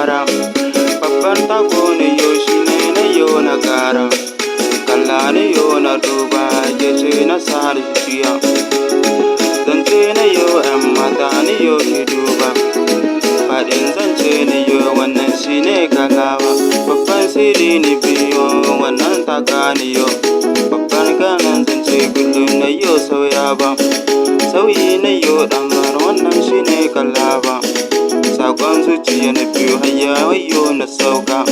kara. Babban tako ne yo shine na yo na kara. Kalla ne yo na duba, ke ce na sa zuciya. Zance na yo 'yan mata ni yo ki duba. Faɗin zance ne yo, wannan shine kalawa. Babban sirri ni biyo, wannan taka ni yo. Babban kalan zance kullum na yo sauya ba. Sauyi na yo ɗamar, wannan shine kalaba. Sakon zuciya na biyu, hayya wayo na sauka.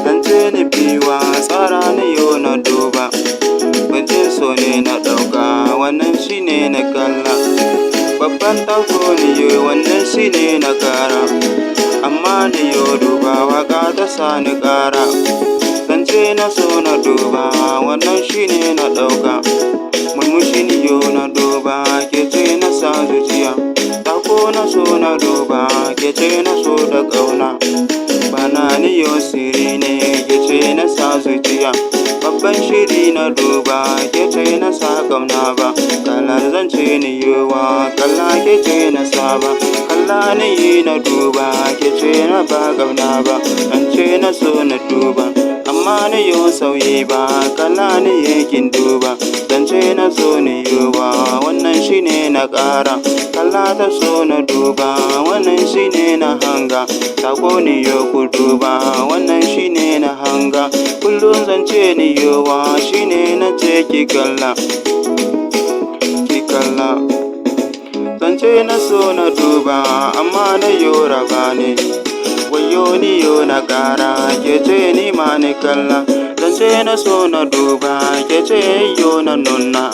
Zance na biyuwa, tsara na yo na duba. Bajin so ne na ɗauka, wannan shine na kalla. Babban tako ne yo, wannan shine na kara. Amma na yo duba, waka ta sa ni kara. Zance na so na duba, wannan shine na ɗauka. Murmushi ni yo na duba, ke ce na sa zuciya. Tako na so na duba, ke ce na so da ƙauna. Bana ni yo sirri ne, ke ce na sa zuciya. Babban shiri na duba, ke ce na sa ƙauna ba. Kalar zance ni yowa, kalla ke ce na saba. Kalla ni yi na duba, ke ce na ba ƙauna ba. Zance na so na duba, amma na yo sauyi ba. Kalla ni yi kin duba. Zance na so ni yowa, wannan shine na ƙara. Kalla ta so na duba, wannan shine na hanga. Sako ni yo ku duba, wannan shine na hanga. Kullum zance ni yowa, shine na ce ki kalla, ki kalla. Zance na so na duba, amma na yo raba ne. Wayo ni yo na ƙara, ke ce ni ma ni kalla. Zance na so na duba, ke ce yo na nuna.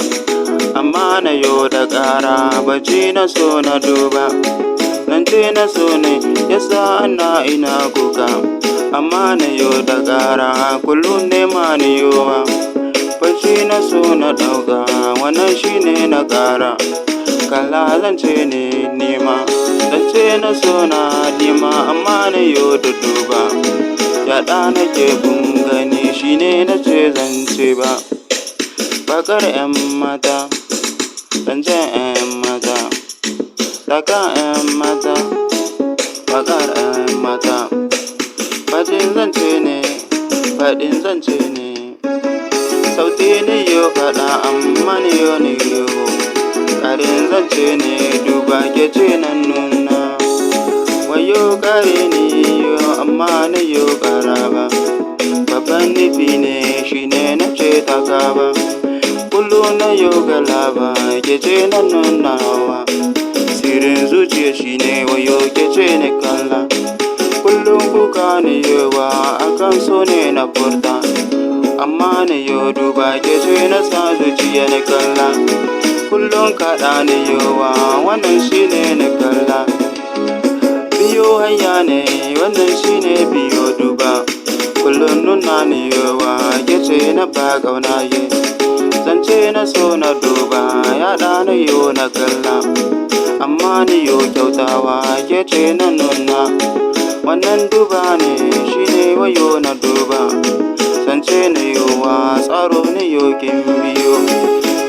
Amma na yo da ƙara, bacci na so na duba. Zance na so ne yasa ana ina kuka. Amma na yo da ƙara, kullum nema ni yowa. Bacci na so na ɗauka, wannan shine na ƙara. Kalla zance ne nema, zance na so na nema, amma na yo da duba. Yaɗa nake kun gani, shine na ce zance ba. Bakar 'yan mata, zancen 'yan mata, taka 'yan mata, bakar 'yan mata. Faɗin zance ne, faɗin zance ne. Sauti ne yo faɗa, amma ni yo ni yo. Ƙarin zance ne duba, ke ce nan nuna. Wayo ƙare ni yo, amma na yo ƙara ba. Babban nufi ne shine na ce taka ba. Kullum na yo galaba, ke ce na nunawa. Sirrin zuciya shine wayo, ke ce ni kalla. Kullum kuka ni yowa, akan so ne na furta. Amma na yo duba, ke ce na sa zuciya na kalla. Kullum kaɗa ni yowa, wannan shine na kalla. Biyo hanya ne, wannan shine biyo duba. Kullum nuna ni yowa, ke ce na ba ƙauna ye. Zance na so na duba, yaɗa na yo na kalla. Amma ni yo kyautawa, ke ce na nuna. Wannan duba ne shine wayo na duba. Zance na yowa, tsaro na yo kin biyo.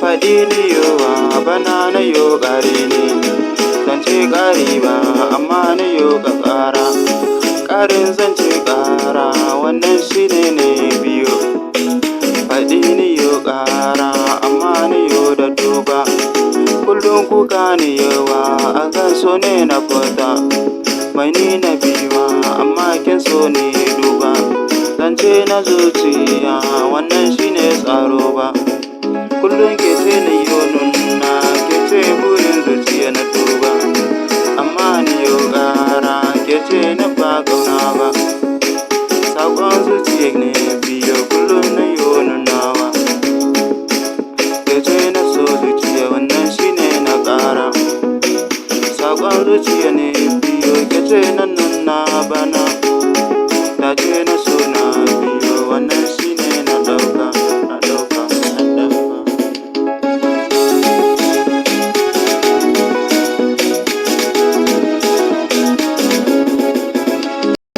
Faɗi ni yowa, bana na yo ƙare ne. Zance ƙari ba, amma na yo ka ƙara. Ƙarin zance ƙara, wannan shine ne biyo. Faɗi ni yo ƙara, amma ni yo da duba. Kullum kuka ni yawa, akan so ne na furta. Mai ni na biyuwa, amma kin so ni duba. Zance na zuciya.